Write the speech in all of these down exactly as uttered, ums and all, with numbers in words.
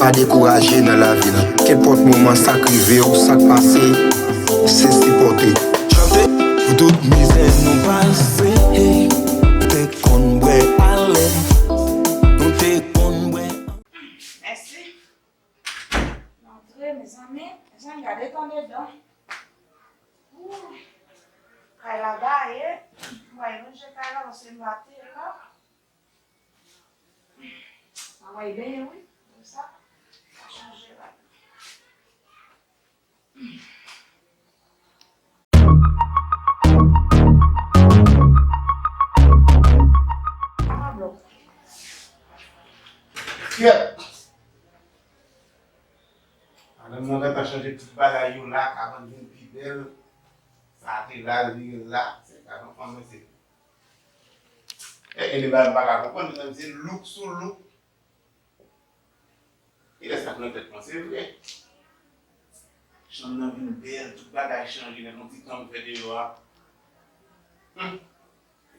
Pa dekouraje nan lavi nan. Kenpòt moman sa k rive w, sa k pase, se sipòte. Chante pou tout mizè nou pase. Nou te konn bwè alè. Nou te konn bwè. Mèsi. Antre, mezanmi. Mezanmi, gade tan dedan. Ooh. Kay la gaye. Mwen ranje kay la, paske m pa te la. Sa wè, e benyen, wi. Konn sa, sa chanje la. Kyèt! Madanm nan gentan chanje tout bagay yo la, kabann vin pi bèl. Sa te la, l vire la, se kabann fanm mwen se. E, e, li ba m pa ka konprann, mezanmi, se look sou look. E lè sa k nan tèt mwen, se vre. Chanm nan vin bèl, tout bagay chanje, nèt yon ti tan m fè deyò a. Hum.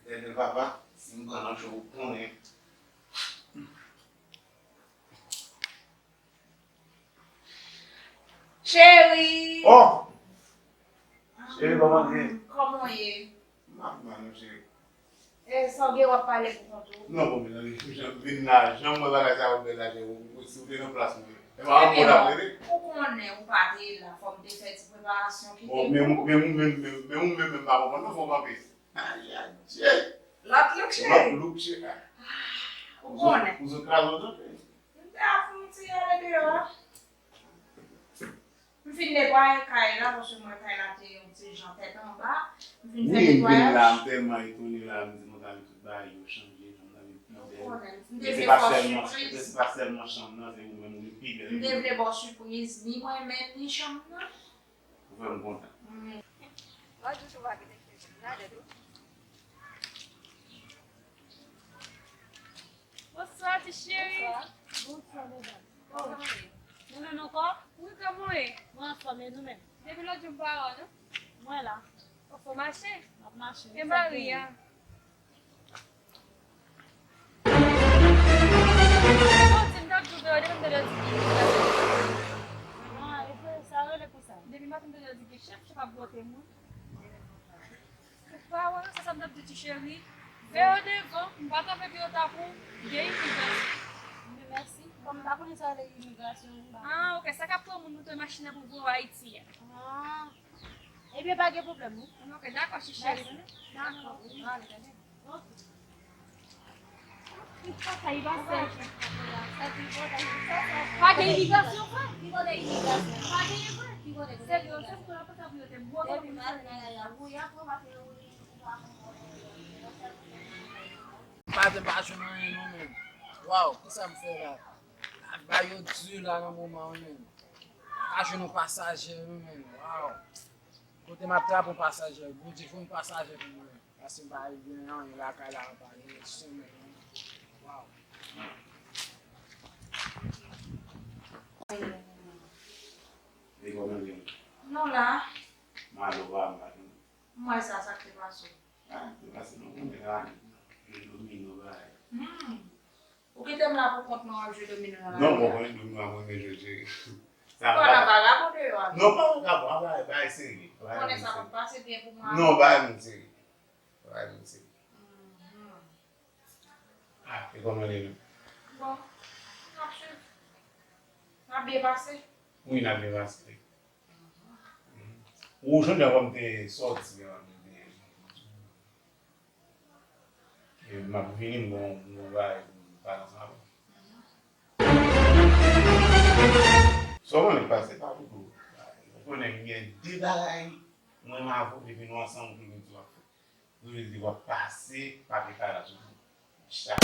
Etènèl Papa, si m pran nan cho, ou konnen. Cheri! Oh! Cheri, kòman w ye? Kòman w ye? M ap mal, non, cheri. E, sa w gen, w ap pale pou kont ou? Non, bon, mezanmi, jan m vin la, jan m wè bagay sa yo bèl la, cheri, ou, si w te nan plas mwen, e pa yon bon ap rele? Ou konnen ou pa te la, fò m te fè ti preparasyon ki te pou. Bon, men ou, men ou menm, men, men ou menm, menm pa konprann, non, fò w kanpe. Ayayay. Lòt look, cheri. Lòt look, cheri. Ah, ou konnen. Ou sot kraze w tonbe. M te ap fè yon ti ale deyò a. M fin netwaye kay la, paske m wè kay la te yon ti jan tèt anba. M fin fè netwayaj. Wi, m vin la, m tèlman etone la, m di mwen ta vin tout bagay yo chanje, jan m ta vin pi bèl. Ou konnen, m te vle fè w sipriz. E se pa sèlman chanm nan, se ou menm ou vin pi bèl. M te vle ba w sipriz, ni mwen menm, ni chanm nan. Ou fè m kontan. Wi. Lòt jou tou va kite cheve. Gade tou. Bonswa, ti cheri. Bonswa. Bonswa, medam. Kòman w ye? Nou menm ankò? Wi, kòman w ye? Mwen anfòm, e nou menm? Depi lòt jou m pa wè w, non? Mwen la. Ou fò mache? M ap mache. E mari a? Bon, di m t ap di w vre, depi m tande w di ki chèf. Ah, e vre, sa rele pou sa. Depi maten m tande w di ki chèf, chèf ap bwote moun. Ou pa wè, se sa m t ap di ti cheri. Fè yo devan, m pa kanpe pi yo ta pou gen imigrasyon. Men mèsi. Kòm m pa konnen sa rele imigrasyon, m pa. Ah, ok, sa k ap pran moun moute machin nan pou voye Ayiti a. Ah. Ebyen, pa gen pwoblèm, non. Ok, dakò, ti cheri. Mèsi. Dakò. Ok. Pa gen imigrasyon, vre? Pa gen, vre? Serye, se pou la pata pou yo te bwote pou misye. Maten pa jwenn anyen non, menm. Waw, kisa m fè la? Bagay yo di la nan moman an, menm. Pa jwenn yon pasaje, non, menm. Waw. Kote m ap trape yon pasaje? Bondye, fè yon pasaje pou mwen. Paske m pa gen anyen lakay la, m pa gen yon semèn. Waw. E kòman l ye? Nou la. Malo pa, m pa tande. M wè sa, sa k te pase w? Ah, te pase nou konnen la, jwe domino, bagay. Hmm. Ou kite m la pou kont mwen, w ap jwe domino nan lari a? Non, mwen konnen domino a mwen renmen jwe, cheri. Sa pa nan vagabon deyò a? Non, pa vagabon, a bagay, bagay serye. Ou konnen sa p ap pase byen pou mwen? Non, bagay moun serye. Bagay moun serye. Mhm. Ah, e kòman l ye menm? Bon, n ap swiv. N ap byen pase? Wi, n ap byen pase. Mhm. Ou sonje kòm te sòti an, e m ap vini, m gon, m gon bagay pou m pale ansanm avè w. Sa w konnen k pase pa pou tou. Ou konnen m gen de bagay, mwen m avè w, depi nou ansanm, ou toujou di w ap fè. Toujou di w ap pase papye kay la sou tou. Chak,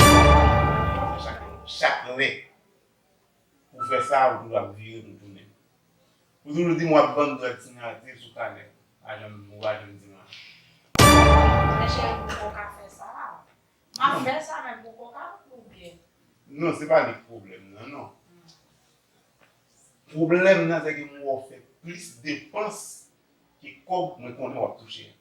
chak, chak lè. Ou fè sa, ou toujou ap vire pou tounen. Ou toujou di m w ap vann dwèt sinyati sou kanè. Pa janm, ou pa janm di m anyen. Men cheri, m poko ka fè sa. M ap fè sa, men m poko ka, oubyen? Non, se pa li k pwoblèm nan, non. Pwoblèm nan, se ke m wè w fè plis depans ki kòb mwen konnen w ap touche a.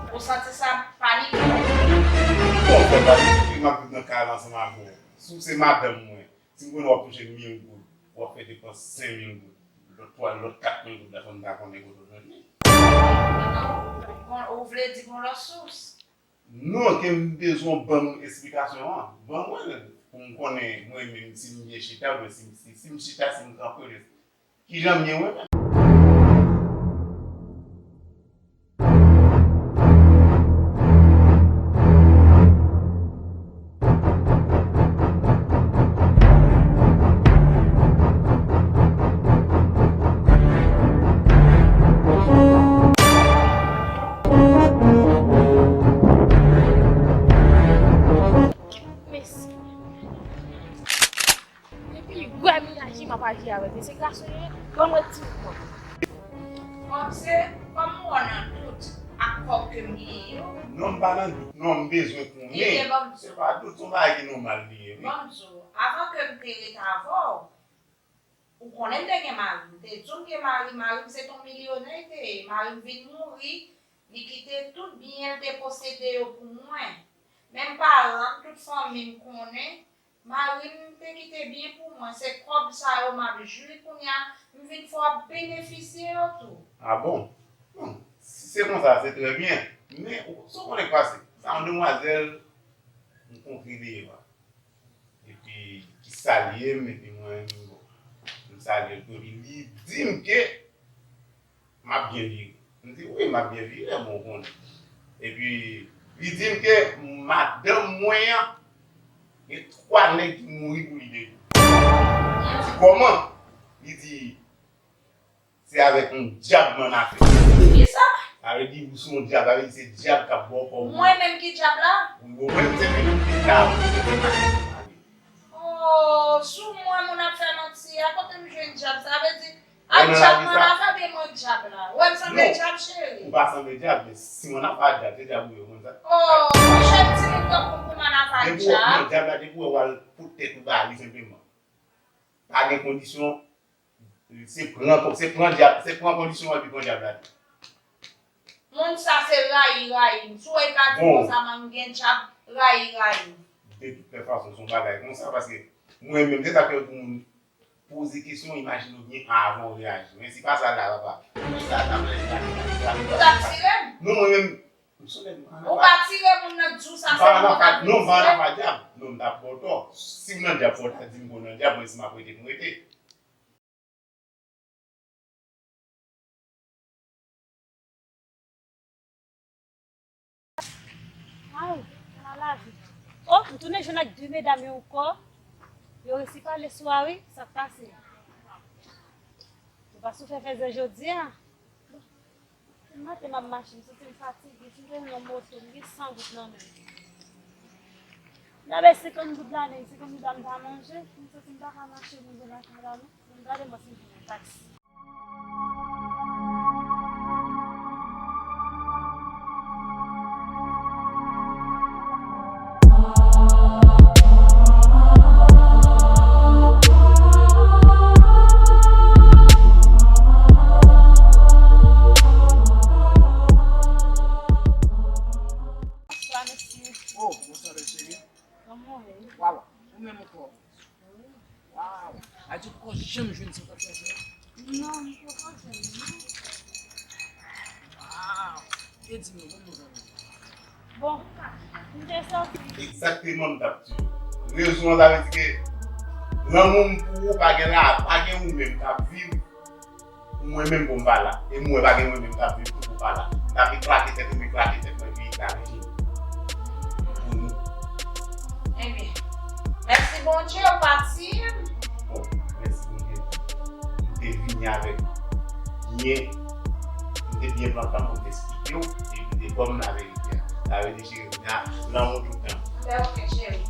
Ou santi sa panike? Bon, fè panike, m ap viv nan kay la ansanm avè w. Si w se madanm mwen, Si m konnen w ap touche mil goud, w ap fè depans senk mil goud. Lòt twa, lòt kat mil goud la, fò m ta konnen kote w jwenn li. Bon, ou vle di gon lòt sous? Non, ke m bezwen w ban m esplikasyon an. Ban mwen l pou m konnen mwen menm si m byen chita, oubyen si, si, si m chita, si m kanpe, oubyen kijan m ye mwen menm. Mèsi. Depi lè m aji, m ap aji avèk li. Se gason li ye, ban mwen ti kòb. Kòb se, kòm m wè w nan dout ak kòb ke m genyen yo. Non, m pa nan dout, non, m bezwen konnen. Ebyen, ban m di w. Se pa dout, se yon bagay ki nòmal li ye, wi. Ban m di w, avan ke m te ret avè w, ou konnen m te gen mari, m te di w m gen mari, mari m se t on milyonè li te ye. Mari m vin mouri, li kite tout byen l te posede yo pou mwen. Menm paran m, tout fanmi m konnen, mari m te kite byen pou mwen. Se kòb sa yo m ap jwi kounye a, m vin fè w ap benefisye yo tou. A bon? Bon, si se konsa, se trè byen. Men, ou, sa w konnen k pase? Sa yon demwazèl m kontre deyò a. Epi, ki salye m, epi mwen, bon, m salye l tou. Epi li di m ke m ap byen vire. M di, wi, m ap byen vire, bon, w konnen. Epi, li di m ke madanm mwen an, gen twa nèg ki mouri pou li deja. M di, kòman? Li di, se avèk yon dyab m annafè. Kisa? Sa vle di, ou se yon dyab, sa vle di se dyab k ap ba w kòb ou. Mwen menm ki dyab la? Wi, bon, mwen se menm ki dyab. Oh, sou mwen moun ap fè manti a, kote m jwenn dyab? Sa vle di, ak dyab m annafè oubyen mwen dyab la? Ou wè m sanble dyab, cheri? Ou pa sanble dyab, men si m annafè ak dyab, se dyab ou ye, ou konn sa? Oh, monchè, m timoun tankou m pou m annafè ak dyab? Depi w, non, dyab la, depi w wè w al pote tèt ou ba li senpleman. Pa gen kondisyon, se pran, se pran dyab, se pran kondisyon epi pran dyab la tou. Moun sa se rayi, rayi m. Si w wè l ka di konsa, man, m gen dyab, rayi, rayi m. De tout lè fason, se yon bagay konsa, paske mwen menm, se sa k fè pou moun poze kesyon, imajine w byen avan w reyaji. Men se pa sa la, papa. Sa, sa, sa, sa. Ou t ap tire m? Non, mwen menm, m sonje m. Ou pa tire moun nan di w sa, se moun nan k ap vin tire? Non, m pa nan pa dyab. Non, m t ap ba w tò. Si m nan dyab, fò w ta di m ke w nan dyab, mwen si m ap rete, pou m rete. Ay, nan lavi. Oh, m tounen jwenn ak de medam yo ankò. Yo resi pale sou a wi, sa k pase? Yo pa sou fè fèzè jodi a. Maten m ap mache, m santi m fatige, si m te jwenn yon moto, m gen san goud nan men m. M ta bay senkant goud la, men senkant goud la m ta manje, m santi m pa ka mache rive lakay la non. Bon, gade mwen si m jwenn yon taksi. Bonswa, mesye. Oh, bonswa, mesye. Kòman w ye? Waw, ou menm ankò? Waw, a di ou poko janm jwenn senkant goud la? Non, m poko jwenn, non. Waw, e di nou, bon, bon, bon. Bon, m te sòti. Egzakteman, m t ap di w. Rezon an, sa vle di ke lanmou m pou ou pa gen la, pa gen ou menm k ap viv. Pou mwen menm pou m pa la. E m wè pa gen mwen menm k ap viv tou pou pa la. M t ap eklate tèt ou, m eklate tèt mwen, epi eklate jeni. Pou nou. Ebyen, mèsi Bondye, ou pati. Bon, mèsi Bondye tou. M te vini avèk byen, m te byen pran tan pou m te eksplike w, epi m te ba w laverite a. Sa vle di, cheri, kounya, lanmou toutan. Bè, oke, cheri.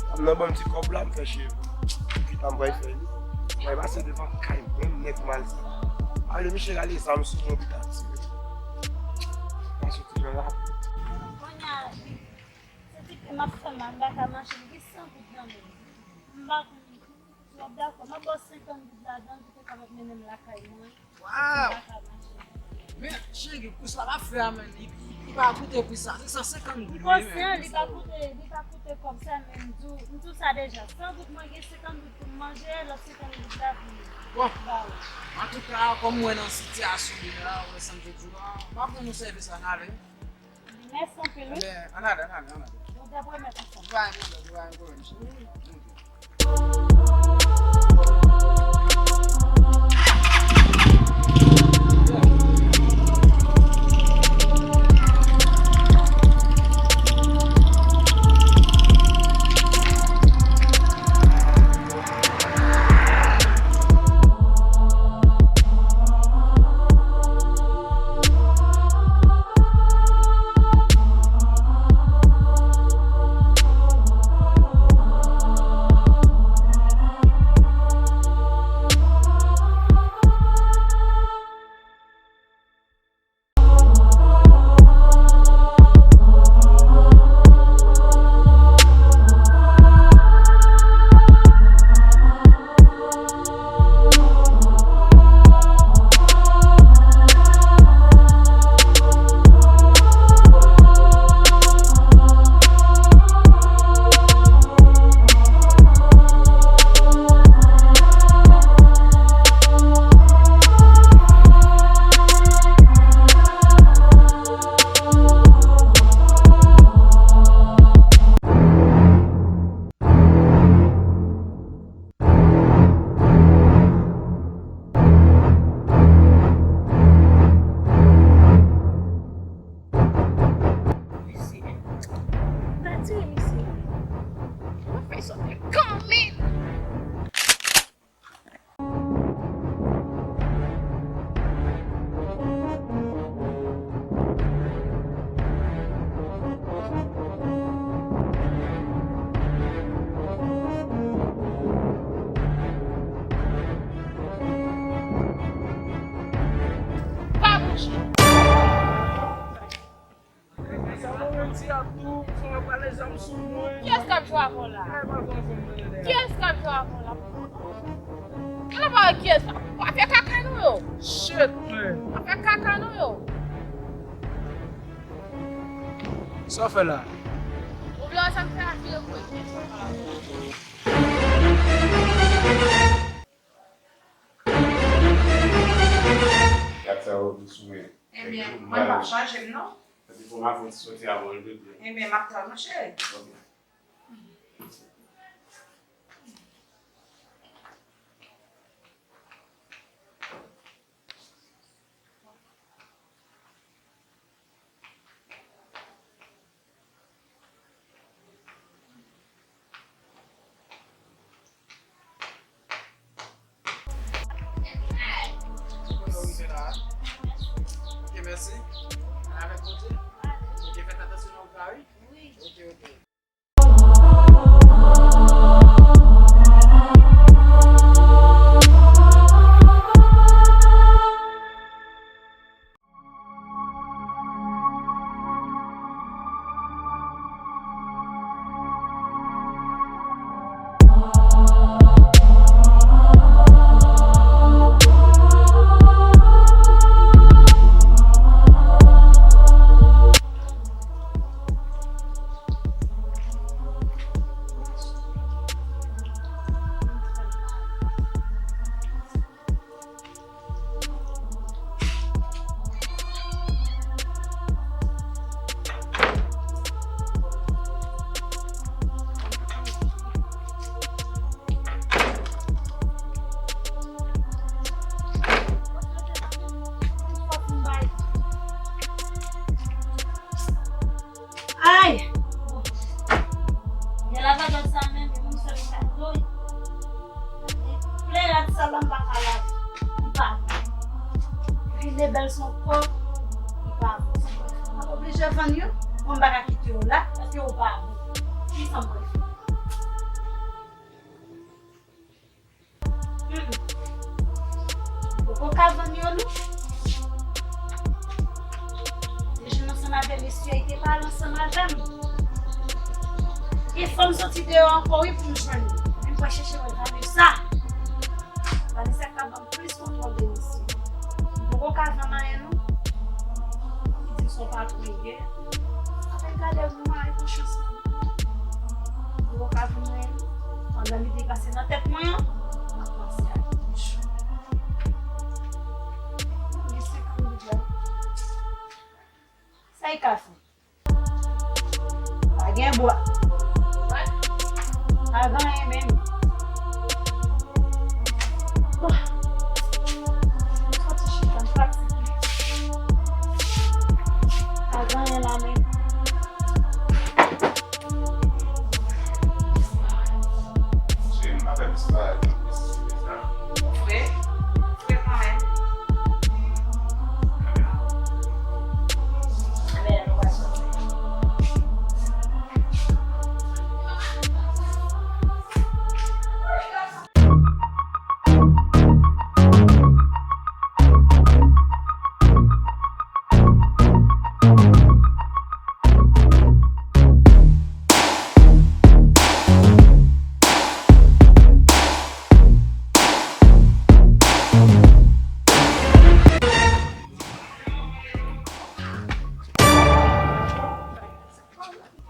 Sa m nan ban m ti kòb la, m fè cheve m. Pita m pral fè li. Mwen pase devan kay mwen, nèg mal sa. Ale, Michel, ale, sa m sou mwen, pita tire. Pa soti nan lapli. Kounye a, se ti ke m ap fè mal, m pa ka mache, m gen san goud nan men m. M pa konn si w ap dakò, m ap ba w senkant goud ladan, pou te kapab mennen m lakay mwen. Waw! M pa ka mache. Men, cheri, pri sa l ap fè a, men, li, li, li pa koute pri sa. Se san senkant goud, wi, men. Li konsyan, li pa koute, li pa koute kòb sa, men m di w, m di w sa deja. San goud mwen gen senkant goud pou m manje, lòt senkant goud la pou m ba ou. Bon, antouka, kòm m wè nan sitiyasyon m ye la, ou wè sa m te di w la, m ap rann ou sèvis la, n ale. Mèsi anpil, wi. Ebyen, ann ale, ann ale, ann ale. Nou te pwomèt ansanm. Pa gen pwoblèm, pa gen pwoblèm, cheri. Ok. Mesye, pa tire mesye. Mwen fè sòt kanmenm. Pa bouje. Sa bon, menm si y ap tou, fò w ap pale zam sou mwen. Kiyès k ap jwe avè w la? Kiyès k ap jwe avè w la? Ala pa wè kiyès. W ap fè kaka nou yo. Shit, man. W ap fè kaka nou yo. Sa w fè la? Ou vle wè sa m fè a vire pou kiyès sa la? Gad sa yo di sou mwen. Ebyen, mwen p ap chanje m non. Epi pou m ap fè ti soti avè w, li te di. Ebyen, m ap tann ou, cheri. Ok. Ok, mèsi. Al avèk Bondye. Ok, fèt atansyon nan wout la, wi. Ok, ok. Ay! Bon. Gen lavadòl sa menm, e moun sèl ki ka dlo. Plen rad sa la m pa ka lave. M pa bon. Vin de bèl son kò, m pa bon. M ap oblije vann yo, mwen m pa ka kite yo la, paske yo pa bon. Ki sa m pral fè? Hmm. Poko ka vann yo non. Dejoun ansanm avè mesye a, li te pale ansanm avè m. E fò m soti deyò ankò wi pou m jwenn li. Men m pral chèche wè Vanessa. Vanessa ka ban m plis kontwòl de mesye. Poko ka vann anyen non. Son patwon gen. Ay, gade yon mari pou chans mwen. Yo ka vin mwen. Pandan lide pase nan tèt mwen an, m ap pase ak bouch. Li se pou li la. Sa e ka fè? Pa gen bwa. Pa gen anyen menm. Bon. M soti chita, m fatige. Pa gen anyen la menm. Cheri, m pa fè disparèt. Fre. Fre kanmenm.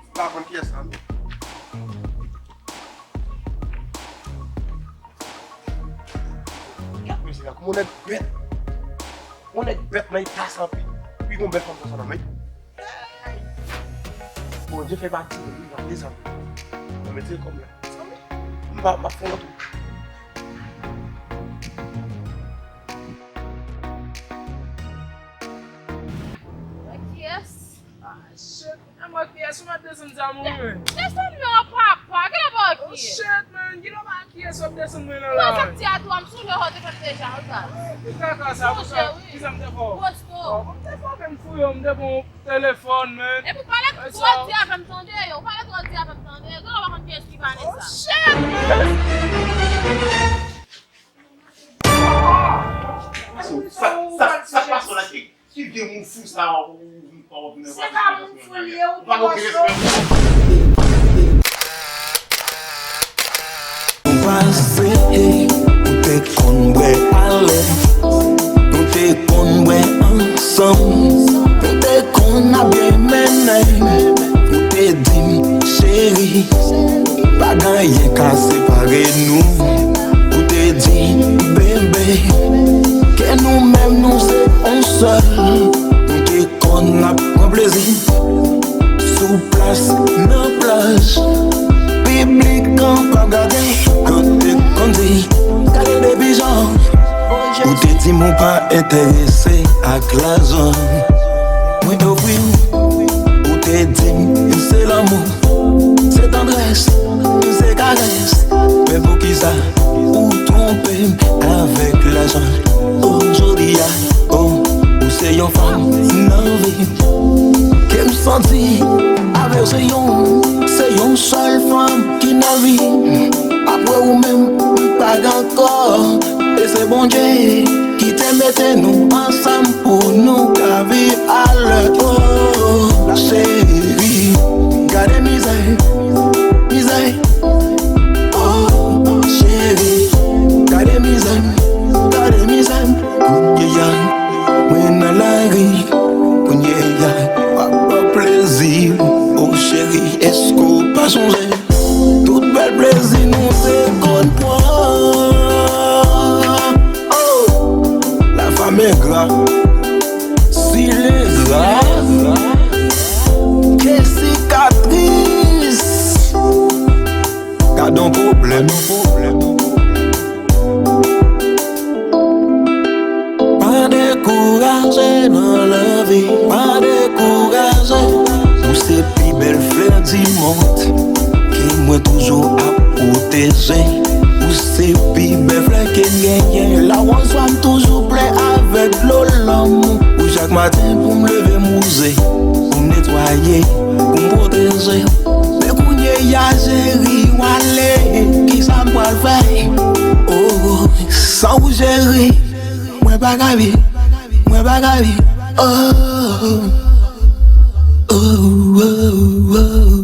M pa konn kiyès la, non. Gad mesye la, kòman nèg bèt. Yon nèg bèt nan eta sa, pi, pi gon bèl fanm konsa nan men. Bondye fè pati de li, gade sa. Mwen mete kòm la. M pa, m ap fè yon tou. Kiyès? Ah, shit. E mwen kiyès ou mèt desann sa mouri, men. Desann men, o papa, kilè pa kiyès? Oh, shit, man, kilè pa kiyès w ap desann mwen nan la? Mwen sa k di a tou, a m sonje w te fè m deja, ou sa. Ki kaka sa, pou sa, kisa m te fè w? Gwo sou. Oh, m te fè w, men m fouye w, m te pran yon telefòn, men. Epi w pale twò di avè m tande, yo. W pale twò di avè m tande. Gwo pa konn kiyès ki Vanessa. Oh, shit, man! Sa, sa, sa k pase w la, ki, ki vye moun fou sa, ou, ou, ou, ou, ou, Se pa moun fou l ye, ou pa gen respè. Ou pase, ou te konn bwè alè, nou te konn bwè ansanm, nou te konn ap byen mennen, ou te di m, cheri, pa gen anyen ka separe nou, ou te di, bebe, ke nou menm nou se yon sèl, nou te konn ap pran plezi. Sou plas, nan plaj, piblik ankò gade. Kote kondi, gade depi jan. Ou te di m ou pa enterese ak lajan. Mwen te ofri w, ou te di m se lanmou, se tandrès, se karès. Men poukisa ou twonpe m avèk lajan? O, jodi a, o, ou se yon fanm nan vi m. Ke m santi avè w se yon, se yon sèl fanm ki nan vi m. Apre ou menm, m pa gen ankò. E se Bondye ki te mete nou ansanm pou nou ka viv alè. O, cheri, gade mizè, mizè. O, cheri, gade mizè, gade mizè. Kounye a, mwen nan lari, kounye a, w ap pran plezi. O cheri, èske w pa sonje tout bèl plezi nou te konn pran? O, la femme est gras, s'il est gras, ke sikatris. Gad on pwoblèm. Pa dekouraje nan lavi, pa dekouraje. Ou se pi bèl flè di mond ke mwen toujou ap pwoteje. Ou se pi bèl flè ke m genyen. Lawòz swa m toujou plen avèk dlo lanmou. Ou chak maten pou m leve m wouze, pou m netwaye, pou m pwoteje. Men kounye a, cheri, w ale, kisa m pral fè? O, san ou, cheri, mwen pa ka viv, mwen pa ka viv. O, o, o, o.